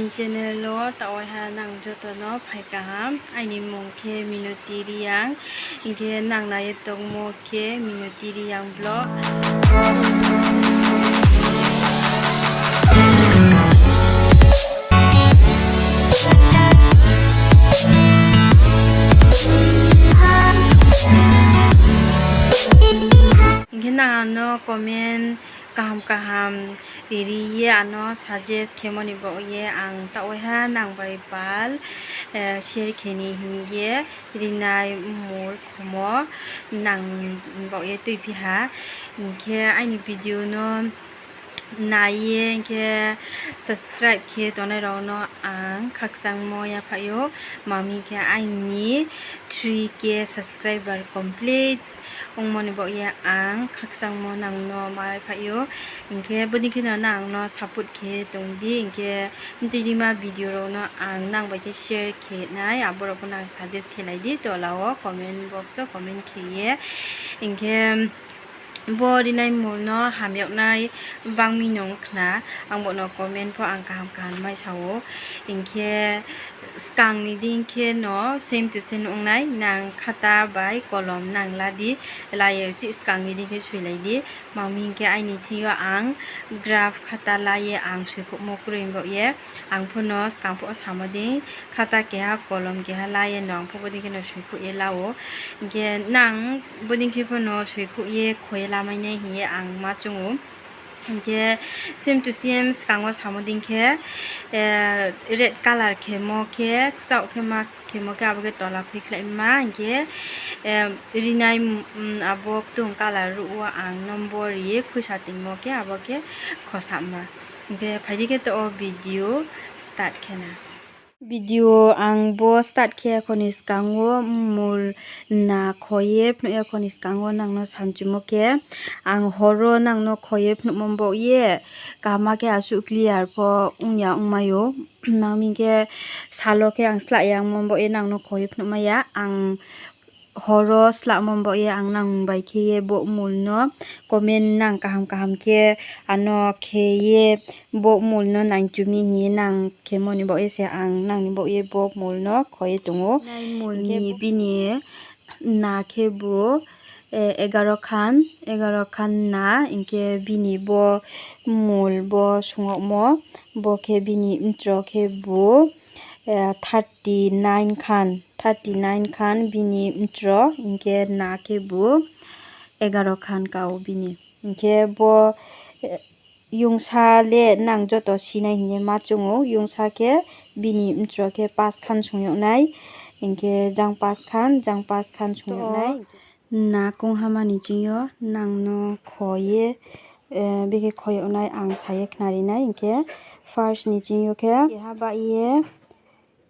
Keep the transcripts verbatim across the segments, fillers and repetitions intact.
Aini channel wo taoh waiha nang joto no phai kaham. Aini mmung khe Minoti Reang. Hing khe nang nai ye tongmo khe Minoti Reang vlog. Hing khe nang ano comment kaham kaham ri ye ano suggest khemo ni baoh ye ang taoh waiha nang bai pal, eh, share khe ni hing ye rinai mmul khomo nang baoh ye tuiphi ha. Hing khe aini video no nai ye hing khe subscribe khe tongnai rao no ang khakchangmo yaphaih ou. Mami khe aini three K subscriber complete ongmo ni baoh ye ang khakchangmo nang no mai phaih ou. Hing khe bodei khe no nang no support khe tong di, hing khe mtui dima video rao no ang nang bai khe share khe nai, abo rao pho nang suggest khe lai di, tola wo comment box wo comment khe ye. Hing khe bo rinai mmul no hamyag nai bangmi nung khna, ang bo no comment pho ang kaham kaham mai sa ou. Hing khe skang ni dei khe no same to same ong nai, nang khata bai kolom nang la di, la ye uchih skang ni dei khe soilai di. Mami hing khe aini thing yo ang graph khata la ye ang soikhouhmo kroi baoh ye, ang pho no skang pho samo dei khata keha kolom keha la ye no ang pho bodei khe no soikhouh ye la ou. Hing khe nang bodei khe pho no soikhouh ye kho ye lamai nai hing ye ang ma choung ou. Hing khe same to same skang wo samo dei khe, eh, red colour khemo khe, kchaoh khe ma khemo khe abo khe tola khuikhlaima, hing khe, eh, rinai, mm, abo ktung colour ruh wo ang number ri ye khuisa tingmo khe abo khe khosama. Hing khe phai di khe to o video start khe na. Video ang bo start khe ya kho ni skang wo mmul na kho ye phnuh ya kho ni skang wo nang no sanchumo khe, ang hor wo nang no kho ye phnuhmo baoh ye, kaham khe asuh clear pho ong ya ongmai ou. Mami khe sal wo khe ang slah ya ongmo baoh ye nang no kho ye phnuhmai ya. Ang hor wo slahmo baoh ye ang nang bai khe ye bo mmul no comment nang kaham kaham khe ano khe ye bo mmul no nangchu mi hing ye nang khemo ni baoh ye se ang nang ni baoh ye bo mmul no kho ye tong ou. Nai mmul ni bini na khe bu, eh, egaro khan, egaro khan na, hing khe bini bo mmul bo sung yagmo, bo khe bini mchro khe bu, eh, thirty nine khan, thirty nine khan bini mchro, hing khe na khe bu egaro khan ka ou bini. Hing khe bo, eh, yongsa le nang joto sinai hing ye ma choung ou, yongsa khe bini mchro khe pas khan sung yag nai, hing khe jang pas khan, jang pas khan sung yag nai. Na kongha ma ni ching yo nang no kho ye, eh, bekhe kho yag nai ang sa ye khnari nai, hing khe first ni ching yo khe keha bah ye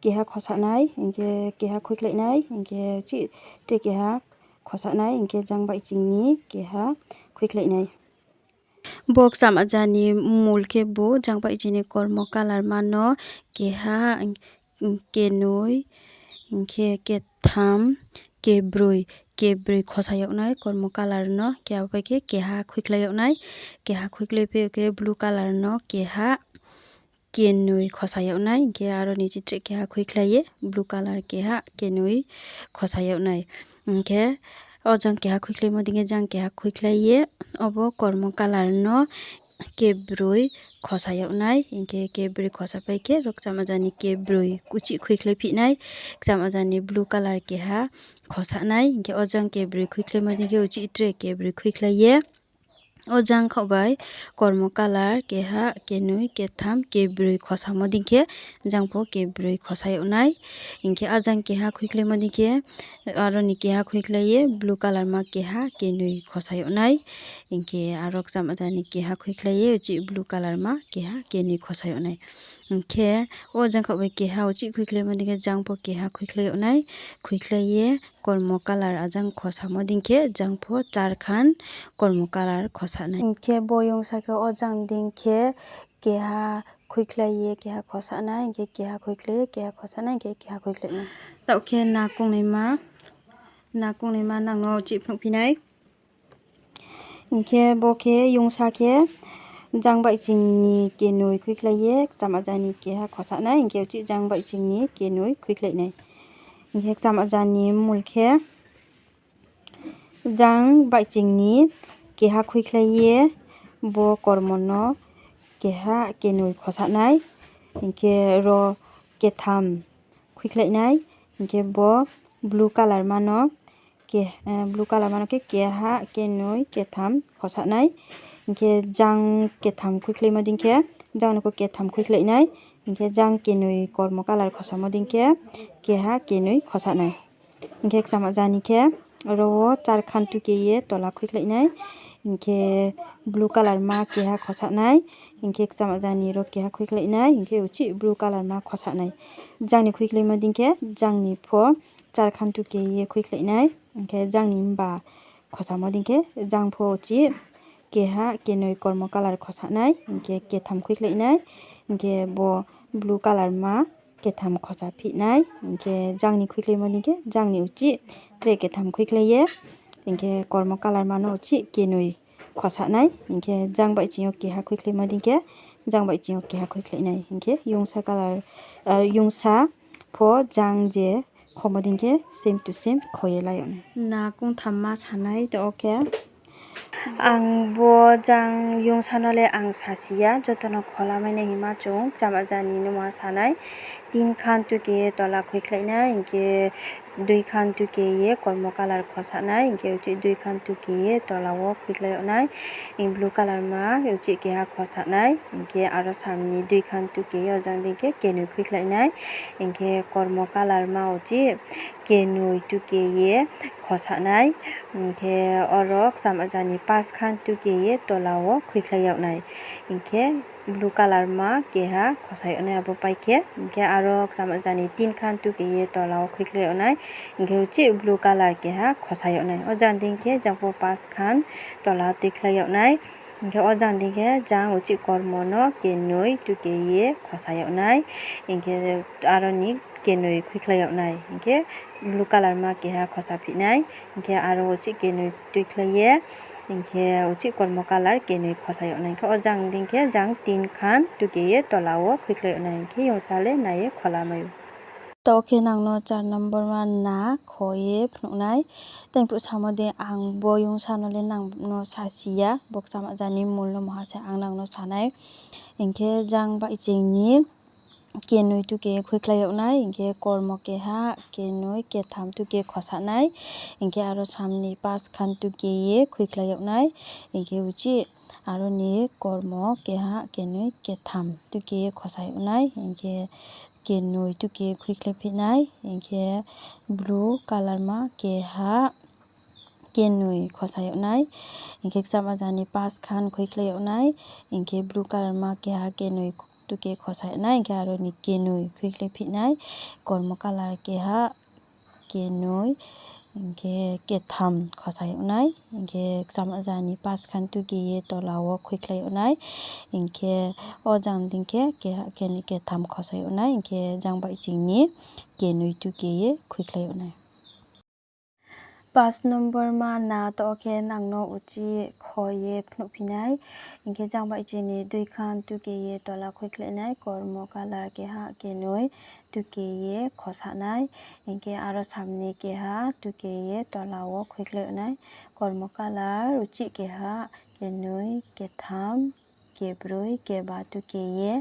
keha khosa nai, hing khe keha khuikhlai nai, hing khe chih tre keha khosa nai, hing khe jang bai ching ni keha khuikhlai nai. Bo kcham aja ni mmul khe bu jang bai ching ni kormo colour ma no keha, kenoi, hing khe ketham, kebroi, kebroi khosa yag nai kormo colour no, khe abo bai khe keha khuikhlai yag nai, keha khuikhlai phi khe blue colour no keha, kenoi khosa yag nai, hing khe aro ni chih tre keha khuikhlai ye blue colour keha, kenoi khosa yag nai. Hing khe o jang keha khuikhlaimo dei khe jang keha khuikhlai ye, obo kormo colour no kebroi khosa yag nai, hing khe kebroi khosa pai khe ro kcham aja ni kebroi uchih khuikhlai phi nai, kcham aja ni blue colour keha khosa nai, hing khe o jang kebroi khuikhlaimo dei khe uchih tre kebroi khuikhlai ye, o jang khaoh bai kormo colour keha, kenoi, ketham, kebroi khosamo dei khe jang pho kebroi khosa yag nai, hing khe a jang keha khuikhlaimo dei khe aro ni keha khuikhlai ye blue colour ma keha, kenoi khosa yag nai, hing khe aro kcham aja ni keha khuikhlai ye uchih blue colour ma keha, kenoi khosa yag nai. Hing khe o jang khaoh bai keha uchih khuikhlaimo dei khe jang pho keha khuikhlai yag nai, khuikhlai ye kormo colour a jang khosamo dei khe jang pho char khan kormo colour khosa nai. Hing khe bo yongsa khe o jang dei khe keha khuikhlai ye keha khosa nai, hing khe keha khuikhlai ye keha khosa nai, hing khe keha khuikhlai nai. Taoh khe na kongnaima, na kongnaima nang no chih phnuh phi nai. Hing khe bo khe yongsa khe Jang baihching ni kenoi khuikhlai ye kcham aja ni keha khosa nai, hing khe uchih jang baihching ni kenoi khuikhlai nai. Hing khe kcham aja ni mul khe jang baihching ni keha khuikhlai ye bo kormo no keha kenoi khosa nai, hing khe ro ketham khuikhlai nai, hing khe bo blue colour ma no ke, eh, blue colour ma no khe keha, kenoi, ketham khosa nai, hing khe jang ketham khuikhlaimo dei khe, jang no pho ketham khuikhlai nai, hing khe jang kenoi kormo colour khosamo dei khe keha, kenoi khosa nai. Hing khe kcham aja ni khe ro wo char khan tuke ye tola khuikhlai nai, hing khe blue colour ma keha khosa nai, hing khe kcham aja ni ro keha khuikhlai nai, hing khe uchih blue colour ma khosa nai. Jang ni khuikhlaimo dei khe jang ni pho char khan tuke ye khuikhlai nai, hing khe jang ni mba khosamo dei khe jang pho uchih keha, kenoi kormo colour khosa nai, hing khe ketham khuikhlai nai, hing khe bo blue colour ma ketham khosa phih nai, hing khe jang ni khuikhlaimo dei khe jang ni uchih tre ketham khuikhlai ye, hing khe kormo colour ma no uchih kenoi khosa nai, hing khe jang baihching yo keha khuikhlaimo dei khe jang baihching yo keha khuikhlai nai, hing khe yungsa colour, eh, yungsa pho jang je khomo dei khe same to same kho ye lai yag nai. Na kongtham ma sanai to o khe. Ang bo jang yungsa no le ang sasi ya, joto no kholamai nai hima chung kcham aja ni no ma sanai. Tin khan tuke ye tola khuikhlai nai, hing khe dui khan tuke ye kormo colour khosa nai, hing khe uchih dui khan tuke ye tola wo khuikhlai yag nai. Hing blue colour ma uchih keha khosa nai, hing khe aro sam ni dui khan tuke ye ojang dei khe kenoi khuikhlai nai, hing khe kormo colour ma uchih kenoi tuke ye khosa nai, hing khe oro kcham aja ni pas khan tuke ye tola wo khuikhlai yag nai, hing khe blue colour ma keha khosa yag nai abo pai khe, hing khe aro kcham aja ni tin khan tuke ye tola wo khuikhlai yag nai, hing khe uchih blue colour keha khosa yag nai. Ojang dei khe jang pho pas khan tola tuikhlai yag nai. Hing khe ojang dei khe jang uchih kormo no kenoi tuke ye khosa yag nai. Hing khe aro ni kenoi khuikhlai yag nai. Hing khe blue colour ma keha khosa phih nai. Hing khe aro uchih kenoi tuikhlai ye, hing khe uchih kormo colour kenoi khosa yag nai. Hing khe ojang dei khe jang tin khan tuke ye tola wo khuikhlai yag nai. Hing khe yungsa le nai ye kholamai ou. To khe nang no char number ma na kho ye phnuh nai. Tei phuh samo dei ang bo yungsa no le nang no sasi ya, bo kcham aja ni mul no maha se ang nang no sanai. Hing khe jang baihching ni kenoi tuke khuikhlai yag nai, hing khe kormo keha, kenoi, ketham tuke khosa nai, hing khe aro sam ni pas khan tuke ye khuikhlai yag nai, hing khe uchih aro ni kormo keha, kenoi, ketham tuke khosa yag nai, hing khe kenoi tuke khuikhlai phih nai, hing khe blue colour ma keha, kenoi khosa yag nai, hing khe kcham aja ni pas khan khuikhlai yag nai, hing khe blue colour ma keha, kenoi tuke khosa yag nai, hing khe aro ni kenoi khuikhlai phih nai, kormo colour keha, kenoi, hing khe ketham khosa yag nai, hing khe kcham aja ni pas khan tuke ye tola wo khuikhlai yag nai, hing khe ojang dei khe keha, kenoi, ketham khosa yag nai, hing khe jang baihching ni kenoi tuke ye khuikhlai yag nai. Pas number ma na to khe nang no uchih kho ye phnuh phi nai. Hing khe jang baihching ni dui khan tuke ye tola khuikhlai nai, kormo colour keha, kenoi tuke ye khosa nai. Hing khe aro sam ni keha tuke ye tola wo khuikhlai yag nai, kormo colour uchih keha, kenoi, ketham, kebroi, keba tuke ye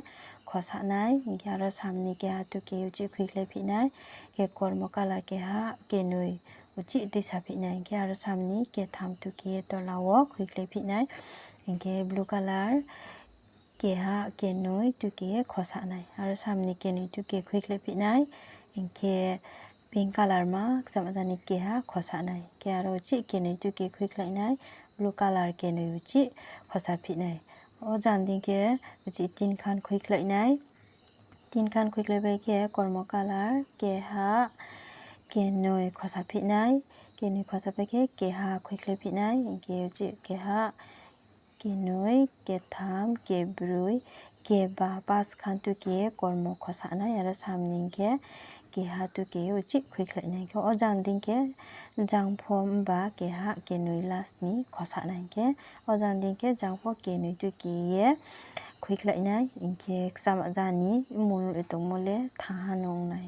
khosa nai, hing khe aro sam ni keha tuke uchih khuikhlai phih nai, hing khe kormo colour keha, kenoi uchih tuisa phih nai, hing khe aro sam ni ketham tuke ye tola wo khuikhlai phih nai, hing khe blue colour keha, kenoi tuke ye khosa nai, aro sam ni kenoi tuke khuikhlai phih nai, hing khe pink colour ma kcham aja ni keha khosa nai, hing khe aro uchih kenoi tuke khuikhlai nai, blue colour kenoi uchih khosa phih nai. Ojang dei khe uchih tin khan khuikhlai nai. Tin khan khuikhlai pai khe kormo colour keha, kenoi khosa phih nai, kenoi khosa pai khe keha khuikhlai phih nai, hing khe uchih keha, kenoi, ketham, kebroi, keba, pas khan tuke ye kormo khosa nai, aro sam ni hing khe keha tuke ye uchih khuikhlai nai. Hing khe o jang dei khe jang pho mba keha kenoi last ni khosa nai. Hing khe o jang dei khe jang pho kenoi tuke ye khuikhlai nai. Hing khe kchama ja ni mmul tongmo le thanng ha nung nai.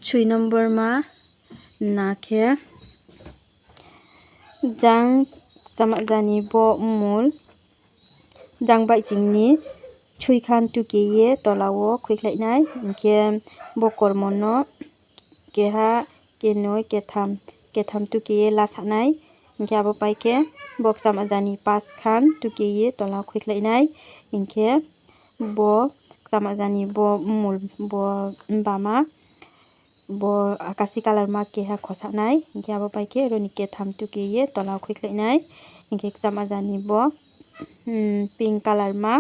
Soi number ma na khe jang kchama ja ni bo mmul jang baihching ni soi khan tuke ye tola wo khuikhlai nai. Hing khe bo kormo no keha, kenoi, ketham, ketham tuke ye lasa nai. Hing khe abo pai khe bo kchama ja ni pas khan tuke ye tola wo khuikhlai nai. Hing khe bo kchama ja ni bo mmul bo mbama bo akasi colour ma keha khosa nai. Hing khe abo pai khe ro ni ketham tuke ye tola wo khuikhlai nai. Hing khe kchama ja ni bo, hmm, pink colour ma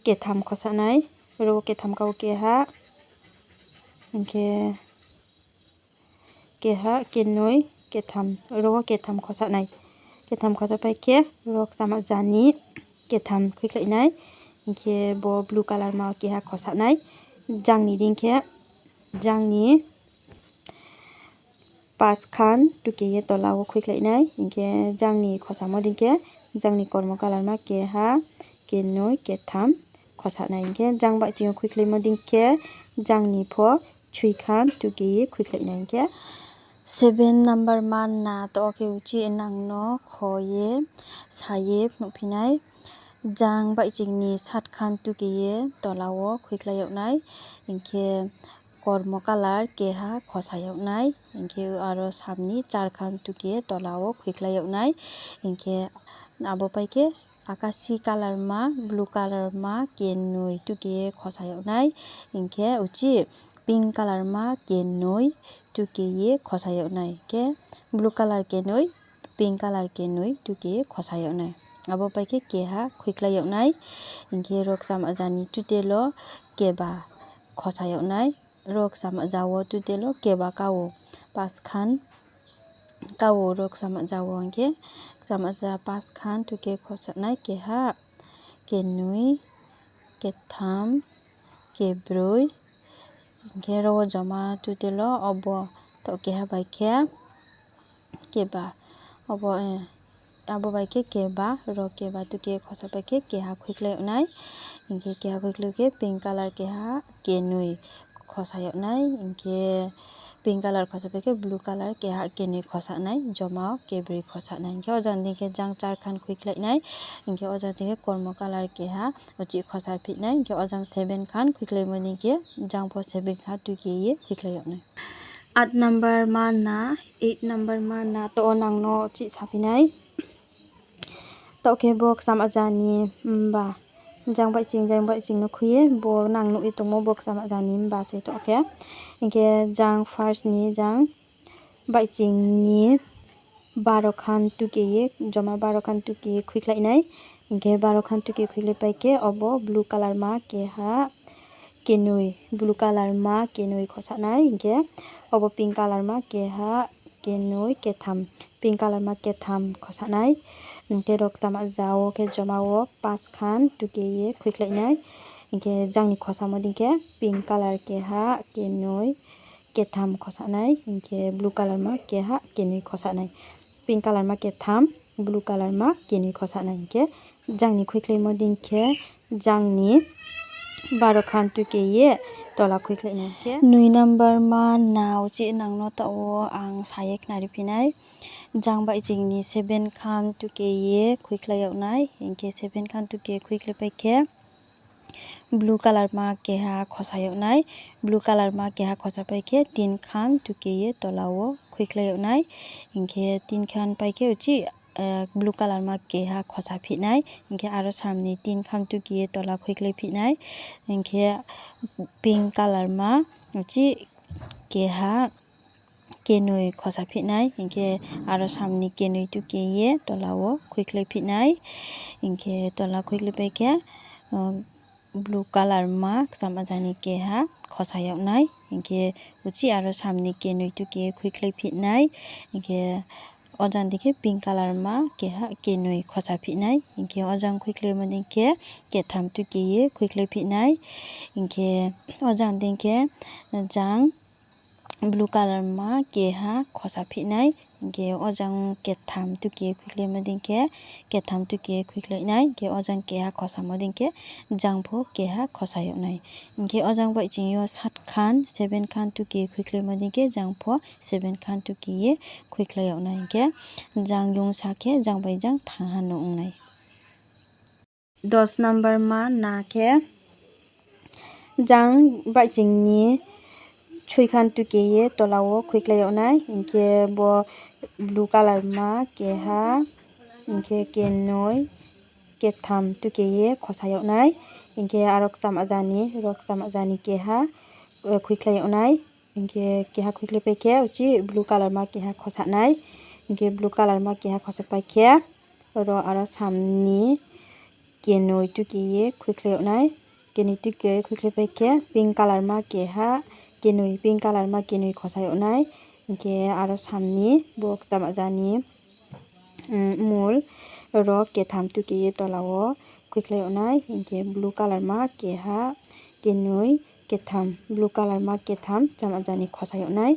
ketham khosa nai. Ro ketham kau keha, hing khe keha, kenoi, ketham, ro ketham khosa nai. Ketham khosa pai khe ro kchama ja ni ketham khuikhlai nai. Hing khe bo blue colour ma keha khosa nai. Jang ni dei khe, jang ni pas khan tuke ye tola wo khuikhlai nai. Hing khe jang ni khosamo dei khe jang ni kormo colour ma keha, kenoi, ketham khosa nai. Hing khe jang baihching yo khuikhlaimo dei khe jang ni pho soi khan tuke ye khuikhlai nai. Hing khe seven number ma na to khe uchih nang no kho ye sa ye phnuhphi nai. Jang baihching ni sat khan tuke ye tola wo khuikhlai yag nai. Hing khe kormo colour keha khosa yag nai. Hing khe aro sam ni char khan tuke ye tola wo khuikhlai yag nai. Hing khe abo pai khe akasi colour ma, blue colour ma kenoi tuke ye khosa yag nai. Hing khe uchih pink colour ma kenoi tuke ye khosa yag nai. Khe blue colour kenoi, pink colour kenoi tuke ye khosa yag nai. Abo pai khe keha khuikhlai yag nai. Hing khe ro kchama ja ni total wo keba khosa yag nai. Ro kchama ja wo total wo keba ka ou, pas khan ka ou ro kchama ja wo. Hing khe kchama ja pas khan tuke khosa nai, keha, kenoi, ketham, kebroi. Hing khe ro wo joma total wo obo to keha bai khe keba, obo, eh, abo bai khe keba, ro keba tuke khosa pai khe keha khuikhlai yag nai. Hing khe keha khuikhlai khe pink colour keha kenoi khosa yag nai. Hing khe pink colour khosa pai khe blue colour keha kenoi khosa nai, joma wo kebroi khosa nai. Hing khe o jang dei khe jang char khan khuikhlai nai. Hing khe o jang dei khe kormo colour keha uchih khosa phi nai. Hing khe o jang seven khan khuikhlaimo dei khe jang pho seven khan tuke ye khuikhlai yag nai. Aat number ma na, eight number ma na to nang no uchih saphi nai. Taoh khe bo kchama ja ni mba, jang baihching, jang baihching no khui ye bo nang nuh ye tongmo bo kchama ja ni mba se taoh khe. Hing khe jang first ni jang baihching ni baro khan tuke ye, joma baro khan tuke ye khuikhlai nai. Hing khe baro khan tuke khuikhlai pai khe obo blue colour ma keha kenoi, blue colour ma kenoi khosa nai. Hing khe obo pink colour ma keha, kenoi, ketham, pink colour ma ketham khosa nai. Hing khe ro kchama ja wo khe joma wo pas khan tuke ye khuikhlai nai. Hing khe jang ni khosamo dei khe pink colour keha, kenoi, ketham khosa nai. Hing khe blue colour ma keha, kenoi khosa nai. Pink colour ma ketham, blue colour ma kenoi khosa nai. Hing khe jang ni khuikhlaimo dei khe jang ni baro khan tuke ye tola khuikhlai nai. Hing khe nui number ma na uchih nang no taoh wo ang sa ye khnariphi nai. Jang baihching ni seven khan tuke ye khuikhlai yag nai. Hing khe seven khan tuke khuikhlai pai khe blue colour ma keha khosa yag nai. Blue colour ma keha khosa pai khe tin khan tuke ye tola wo khuikhlai yag nai. Hing khe tin khan pai khe uchih, eh, blue colour ma keha khosa phi nai. Hing khe aro sam ni tin khan tuke ye tola khuikhlai phi nai. Hing khe pink colour ma uchih keha kenoi khosa phi nai. Hing khe aro sam ni kenoi tuke ye tola wo khuikhlai phi nai. Hing khe tola khuikhlai pai khe, uh, blue colour ma kchama ja ni keha khosa yag nai. Hing khe uchih aro sam ni kenoi tuke ye khuikhlai phi nai. Hing khe o jang dei khe pink colour ma keha kenoi khosa phi nai. Hing khe o jang khuikhlaimo dei khe ketham tuke ye khuikhlai phi nai. Hing khe o jang dei khe jang blue colour ma keha khosa phih nai, hing khe o jang ketham tuke ye khuikhlaimo dei khe, ketham tuke ye khuikhlai nai, hing khe o jang keha khosamo dei khe, jang pho keha khosa yag nai. Hing khe o jang baihching yo sat khan, seven khan tuke ye khuikhlaimo dei khe, jang pho seven khan tuke ye khuikhlai yag nai. Hing khe jang lungsa khe jang bai jang thangha no ong nai. Dos number ma na khe, jang baihching ni soi khan tuke ye tola wo khuikhlai yag nai, hing khe bo blue colour ma keha, hing khe kenoi, ketham tuke ye khosa yag nai, hing khe aro kcham ajani, ro kcham ajani keha, eh, khuikhlai yag nai, hing khe keha khuikhlai pai khe uchih blue colour ma keha khosa nai, hing khe blue colour ma keha khosa pai khe, oro aro sam ni kenoi tuke ye khuikhlai yag nai, kenoi tuke ye khuikhlai pai khe pink colour ma keha, kenoi pink colour ma kenoi khosa yag nai, hing khe aro sam ni bo kcham ajani, mm, mul ro ketham tuke ye tola wo khuikhlai yag nai, hing khe blue colour ma keha, kenoi, ketham, blue colour ma ketham kcham ajani khosa yag nai,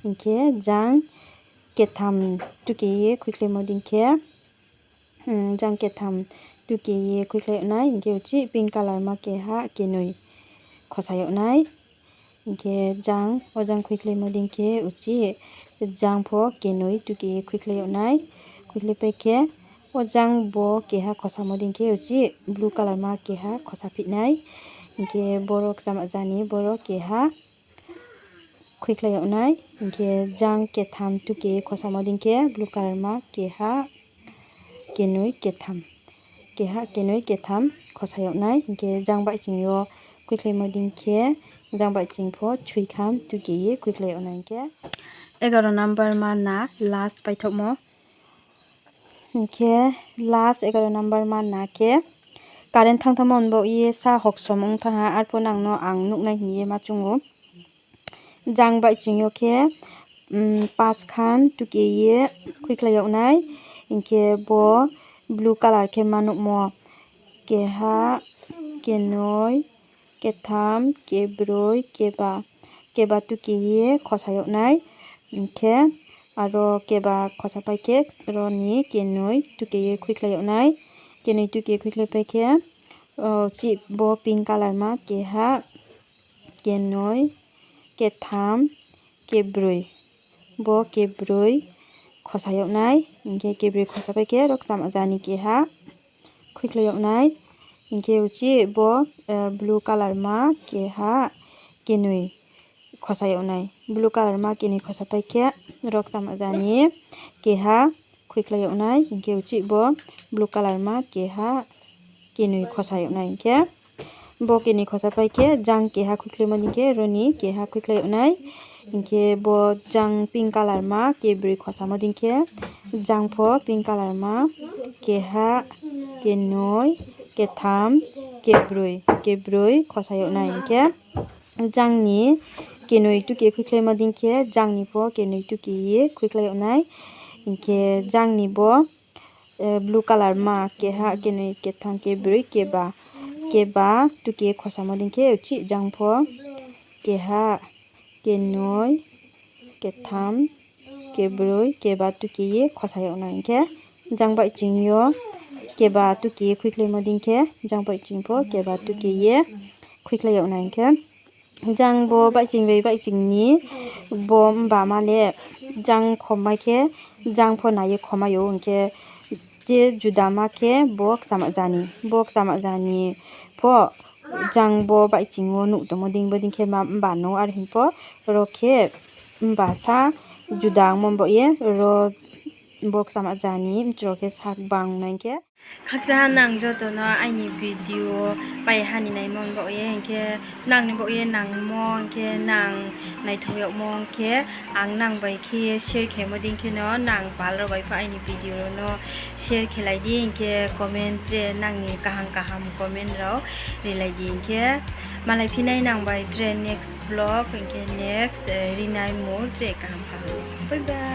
hing khe jang ketham tuke ye khuikhlaimo dei khe, mm, jang ketham tuke ye khuikhlai yag nai, hing khe uchih pink colour ma keha kenoi khosa yag nai, hing khe jang o jang khuikhlaimo dei khe uchih jang pho kenoi tuke ye khuikhlai yag nai, khuikhlai pai khe o jang bo keha khosamo dei khe uchih blue colour ma keha khosa phih nai, hing khe boro kcham ajani boro keha khuikhlai yag nai, hing khe jang ketham tuke khosamo dei khe blue colour ma keha, kenoi ketham, keha kenoi ketham khosa yag nai, hing khe jang baihching yo khuikhlaimo dei khe jang baihching pho soi khan tuke ye khuikhlai yag nai. Hing khe egaro number ma na last paithohmo. Hing khe last egaro number ma na khe current thanngthanngmo ni baoh ye sa hoksom ong thanng ha, arpho nang no ang nuhnai hing ye ma choung ou. Jang baihching yo khe, mm, pas khan tuke ye khuikhlai yag nai, hing khe bo blue colour khe ma nuhmo keha, kenoi, ketham, kebroi, keba, keba tuke ye khosa yag nai, hing khe aro keba khosa pai khe ro ni kenoi tuke ye khuikhlai yag nai, kenoi tuke khuikhlai pai khe, o, chih bo pink colour ma keha, kenoi, ketham, kebroi. Bo kebroi khosa yag nai, hing khe kebroi khosa pai khe ro kcham ajani keha khuikhlai yag nai, hing khe uchih bo, eh, blue colour ma keha kenoi khosa yag nai, blue colour ma kenoi khosa pai khe ro kcham ajani keha khuikhlai yag nai, hing khe uchih bo blue colour ma keha kenoi khosa yag nai, hing khe bo kenoi khosa pai khe jang keha khuikhlaimo dei khe ro ni keha khuikhlai yag nai, hing khe bo jang pink colour ma kebroi khosamo dei khe jang pho pink colour ma keha, kenoi, ketham, kebroi, kebroi khosa yag nai, hing khe jang ni kenoi tuke khuikhlaimo dei khe jang ni pho kenoi tuke ye khuikhlai yag nai, hing khe jang ni bo, eh, blue colour ma keha, kenoi, ketham, kebroi, keba, keba tuke khosamo dei khe uchih jang pho keha, kenoi, ketham, kebroi, keba tuke ye khosa yag nai, hing khe jang baihching yo keba tuke ye khuikhlaimo dei khe jang baihching pho keba tuke ye khuikhlai yag nai, hing khe jang bo baihching bai baihching ni bo mba ma le jang khomai khe jang pho nai ye khomai ou, hing khe je juda ma khe bo kchama jani, bo kchama jani pho jang bo baihching wo nuh tongmo dei bo dei khe ma mba no, are hing pho ro khe mba sa juda ongmo bo ye ro bo kchama jani mchro khe sak bang nai khe. Khakchang ha nang joto no aini video pai ha ni naimo bo ye, hing khe nang ni bo ye nangmo, hing khe nang naithok yagmo, hing khe ang nang bai khe share khemo dei khe no nang pal rao bai pho aini video rao no share khelai di, hing khe comment tre nang ni kaham kaham comment rao rilai di, hing khe malai phi nai nang bai tre next vlog, hing khe next, eh, rinai mo tre kaham kaham. Bye bye.